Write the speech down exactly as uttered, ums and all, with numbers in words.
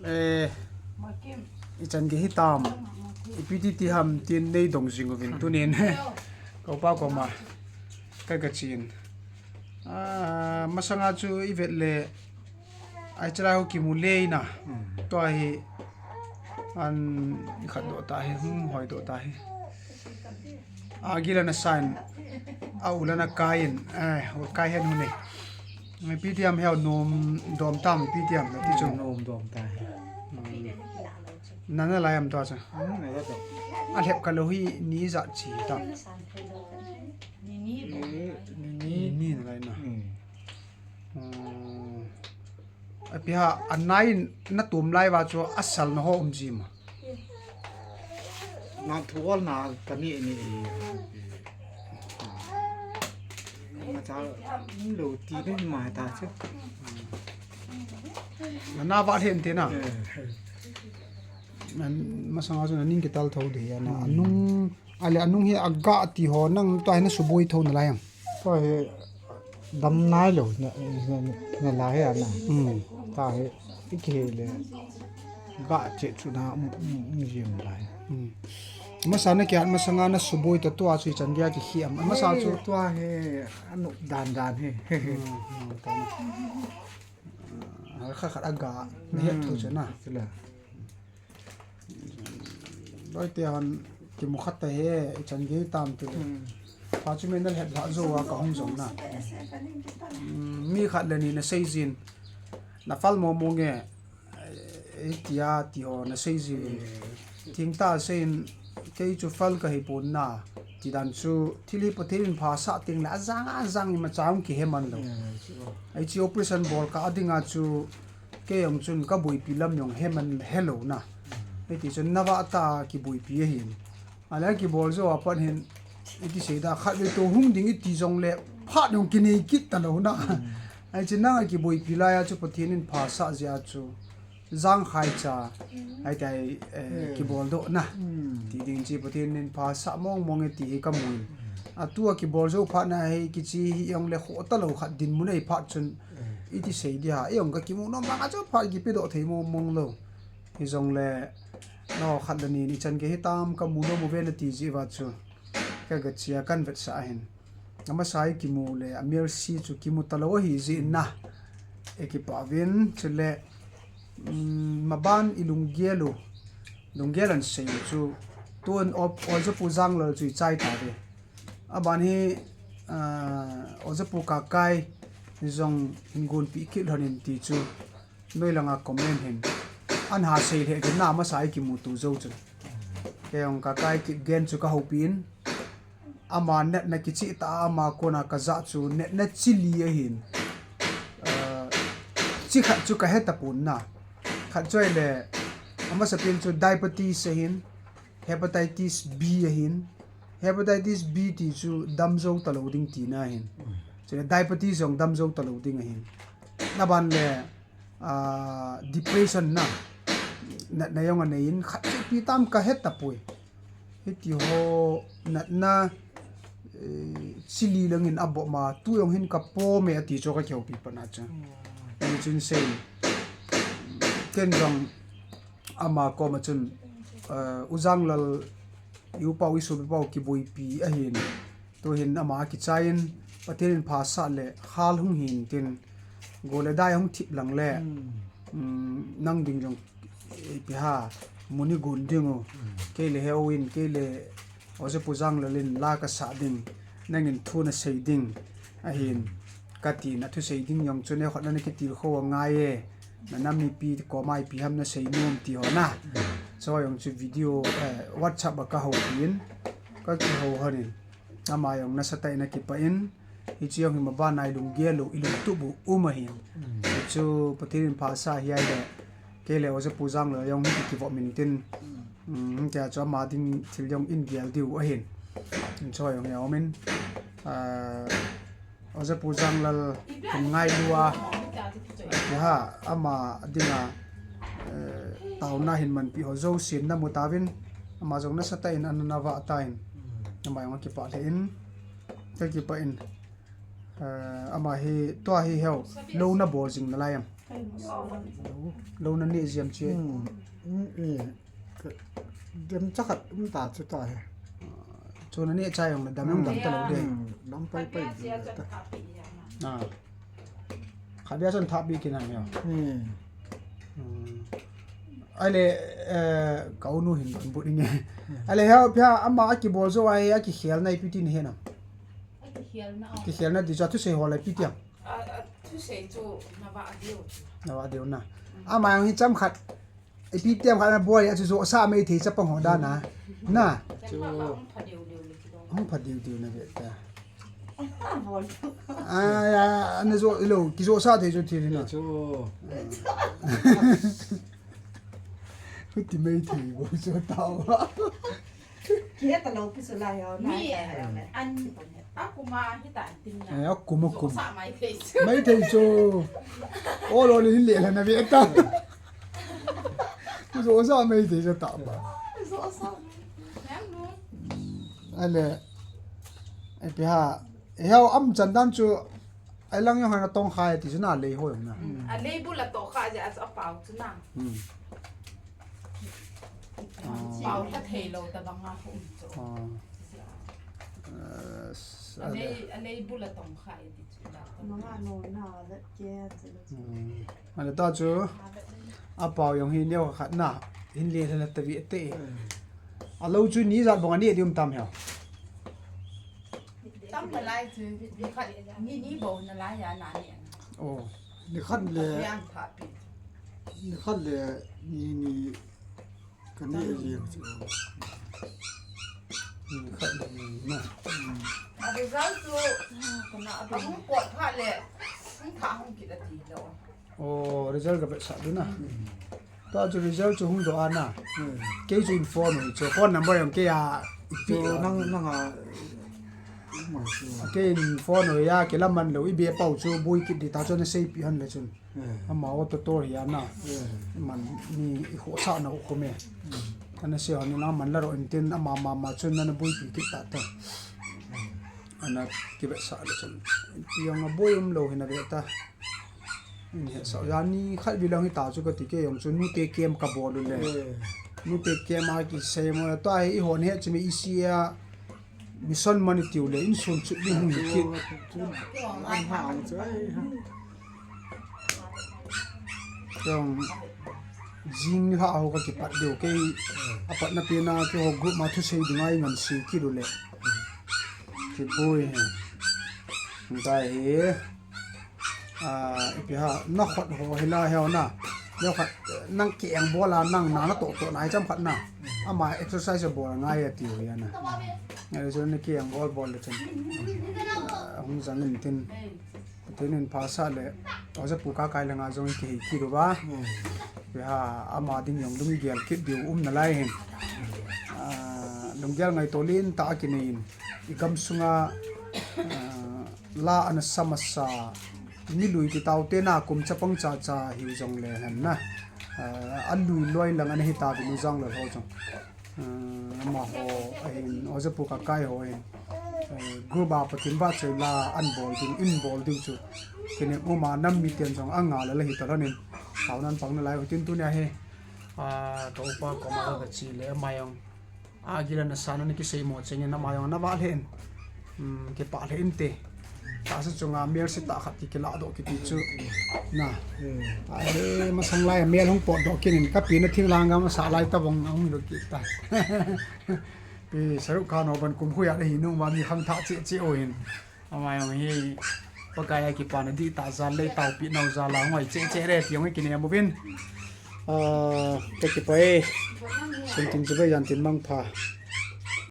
Eh, ichan gei hitam. Ipi ti ti ham tin nei dong jing uvin tunin. Ko pa ko ma. Ka ka chin. Ah, masanga chu i vet le. Ai chalai ho kimu le na. Hmm. Tua hi an i khat doh ta hi, hmm, hoi doh ta hi. A gila na sign. A ula na kain. Eh, u kai hen hune. Ipi ti ham heo nom dom tam ipi ti ham ti chu. Nom dom ta hi. Hmm. Nana lai am tua chu. Hmm, na lai to. A lhep ka lo hi ni ja chi ta. Ni, ni, ni, ni na lai na. Hmm. Hmm. Api ha, a nai na tum lai va chu a sal na ho um ji ma. Na thu ol na ka ni ni. Ma cha lo ti ni ma ta chu. Na na va hen te na. Eh. Nan masanga chu na ning ki tal tho de ya na. Hmm. Anung Ale anung hi a ga ti ho nang tua hi na suboi tho na lai ham. Tua hi dam nai lo na, na, na lai hi ana. Hmm. Tua hi i ki le ga che chu na, um, um, um, jim lai. Hmm. Masa na kia, masanga na suboi ta tua chu i chan dia ki hi am. Masa chu tua hi anu dan dan hi. Hmm, hmm, ta na. Ah, kha khat a ga na het tho chu na. Hmm. Chule. Loi te hon kimu khat ta he, i chan gei tam ti le. Hmm. Pha chu men dal het lha zo a ka hung zong na. Hmm, mi khat le ni na sei jin. Na fal mo mo nge, eh, tia ti ho na sei jin. Thing ta sei in, kei chu fal ka hi pon na. Ti dan chu, thil hi Pathen in pha sa ting le, a jang a jang i ma cha hung ki he man lo. Hmm, chu. Ai chi operation bol ka a ding a chu, Kei jong chun ka boipi lam jong he man he lo na. Hiti chun na va ta ki boipi ahin. Ale ki bol jo a pat hin iti sei da khat ve to hung ding iti jong le phat jong ki nei kit ta lo na. Ai chun nang a ki boipi lai a chu Pathen in pha sa jia chu jang khai cha. Ai tai, eh, ki bol do na. Ti ding chi Pathen in pha sa mong mong e ti hi ka mu in. A tu a ki bol jo phat na hei ki chi hi jong le kho ta lo khat din mun ei phat chun Iti sei dia, ei jong ka kimu nom vang a chu phat kipe doh thei mong mong lo. Hi jong le, no, khat le ni ni chan gei hitam ka mu nom u ve na ti ji va chu. Ka ga chia kan vet sa ahin. Ama sa i kimu le, a Mercy chu kimu ta lo hi ji na. E ki pa vin chu le, mm, ma ban i lunggel u. Lunggel an sei u chu. Tun op, o chu Pu Janglal chu i chai ta ve. A ban hi, ah, Oja Pu Kakai jong hin gonpi kit lhon in ti chu noi langa comment hin. An ha sei lheh kit na masa i kimu tu jo chun. Kei jong Kakai Kipgen chu ka houpi in. Ama natna kichih ta a ama kona ka ja chu natna chi li ahin. Ah, chi khat chu ka he ta pon na. Khat chu ahile, amasa pen chu diabetes ahin. Hepatitis B ahin. Hepatitis B ti chu damjou talou ding tina ahin. Chule diabetes jong damjou talou ding ahin. Na ban le, ah, depression na. Natna jong anei in khat chu ipi tam ka he tapoi. Hiti ho natna, eh, chi li langin abol ma tu jong hin ka pom e ati chu ka kihoupi pat na chu. Ni chun sei. Ken jong Ama koma chun, eh, U Janglal, i upa u i sopi pa u kiboipi ahin. Tuhin ama kichai in, Pathen in phasah le, hal hung hin tin, go le dai hung thip lang le, mm, nang ding jong, eh, ipi ham, mun i gon ding u. Kei le he u in, kei le Oja Pu Janglal in la ka sah ding, nangin thu na sei ding, ahin, ka tin, a thusei ding jong chu neo khat na na kitilkhou angai e, na nam mipi koma ipi ham na sei nom ti ho na. Chu jong chu video, eh, WhatsApp a ka houpi in, ka kihou hon in, ama jong nasatah in a kipah in, hiche jong hi maban a i lunggel u, i lungtup u um ahin. Chu Pathen in phasah hi ahile, kei le Oja Pu Janglal jong hi kivop min tin, Um, tia chu ama ding thil jong in gel diu ahin. Choi jong hi a um in, ah, Oja Pu Janglal hin ngailu a, tia ha, ama dinga, eh, taona hin manpi ho jousen na mu tauvin, ama jong nasatah in ana na vah tan, ama jong a kipah lheh in, ka kipah in. Eh, ama hi, tua hi heo, lou na bol jing nalai am? Lou na neh jing am chi. Hmm, hmm, eh, ka, dem chakhat um ta chu ta hi. Chu na neh chai jong le dam jong dam ta lou de. Hmm, dam pai pai de ta. Ah. Khatvei chun thahpi kit nam heo. Hmm. Hmm. Ahile, eh, ka u nu hin ban but inge. Ahile heo, ipi ham, ama a kibol jou a hi, a kikhelna ipi ti nahet nam? A kikhelna, oh. Kikhelna ti chu a thusei ho le ipi ti ham? A, a thusei chu na vah diu. Na vah diu na. Mm. Ama jong hi chomkhat, ipi ti ham khat na bol a chu josa maithei chapang ho dan a. Na. Chu. Chomkhat vah hung pha diu diu le kidong. Hung pha diu diu na ve ta. Bol chu. Ah, ya, ana jo, ilo, kijosa thei chu thil hi na. Chu. Huti maithei bou chu tao. Kihe ta lou pi chu lai ho, mi lai ta lai. An, a kum a hi ta an tin na. Eh, a kum, a kum. Josa maithei chu. Maithei chu. O lo le hin le la na ve ta. Josa maithei chu ta ba. Josa. Nam nu. Ahile, ipi ham, eh, heo, am chan dan chu, a lang jong hana tong khai ti chu na lei ho jong na. Hmm, a lei bul a tong khai jeh a chu a pao chu na. Hmm. Pao lha thei lou tabang a um chu. Ah. Eh, s-, a lei, a lei bul a tong khai ti chu na. Manga no na vet ke chu. Hmm. Ahile ta chu, a pao jong hi neo khat na, hin le la ta ve te. Hmm. A lou chu ni ijat bang a neh diu um tam heo? Tam nalai chu, ni khat, ni, ni bou nalai a na neh. Oh. Ni khat le, lian pha pi. Ni khat le, ni, ni, ka neh jeng chu. Ni khat le ni na. Hmm. A result chu, kana a hung pot phat le, hung thah hung kit a ti lou. Oh, result ka vetsah diu na. Hmm. Tua chu result chu hung doh a na. Hmm. Kei chu in phone u hi chu. Phone number jong kei a, ipi chu a. Nang, nang a, mai chu. Kei in phone u hi a, kei la man lou, i be pau chu, boi kit di ta chu na seipeh hon le chun. Hmm. Ama auto tour hi a na. Hmm. Man ni i khohsah na u khom e. Hmm. Ana sei hon in a man la ro in tin ama mama chun na na boipi kit ta ta. Hmm. Ana kivetsah le chun. Ipi jong a boi um lou hi na ve ta. Ni hetsah, jani khat vei lang hita chu kati kei jong chu nute camp kabol u le. Eh. Nute camp a kisei mo, tua hi eihon het chu mi isi a mission man i tiu le, insung chu ding hung hi kit. Chu, chu, an ha ang chu, ai, ha. Jong jing ni ha ho ka kipat diu kei, a patna pen a keiho group ma thusei ding a i ngan sei kit u le. Kiboi hi. Ngai hi. Ah, ipi ham, na khut ho hi la heo na. Neo khat, nang keng bol a, nang na na toh toh na hi chomkhat na. Ama exercise bol ngai a tiu hi a na. Ngai chu na keng bol bol le chun. Ah, hung jang in tin. Tin in phasah le. Oja pu Kakai le nga jong kihei kit uva. Hmm. Ipi ham, ama ding jong lunggel kit diu um nalai hin. Ah, lunggel ngaito lentah a kinei in. I gam sunga, ah, la ana sa masa, mi lui ti tau te na kum chapang cha cha hiu jong le hen na. Ah, a lui loi lang ana hi ta vin u jang le ho jong. Ah, amaho ahin, Oja pu Kakai ho ahin. Eh, group a Pathen vahchoi la an bol ding, in bol ding chu. Kei ni um a nam mi ten jong a nga le la hi ta lhon in. Hao nan pang nalai u tin tunia hi. Ah, ka upa koma ka chi le ama jong. A gila na sa na ni kisei mo cheng in ama jong na vah lheh in. Hmm, kipah lheh in te. Tahsa chunga mel se tah khat ki kila doh kiti chu. Na. Hmm. Ai, masang lai mel hung pot doh kit in ka pi na thing lang gam sa lai ta vong hung doh kit ta. Pi Saruk Khan ho ban kum khu ya hi nung ba mi khang tha che che o hin. Ama jong hi Pakai a kipana dihtah jal le taopi nau jal a ngoi cheh cheh re ti jong hi kinem uvin. Ah, ka kipah e. Sun tin chibai jan tin mangpha.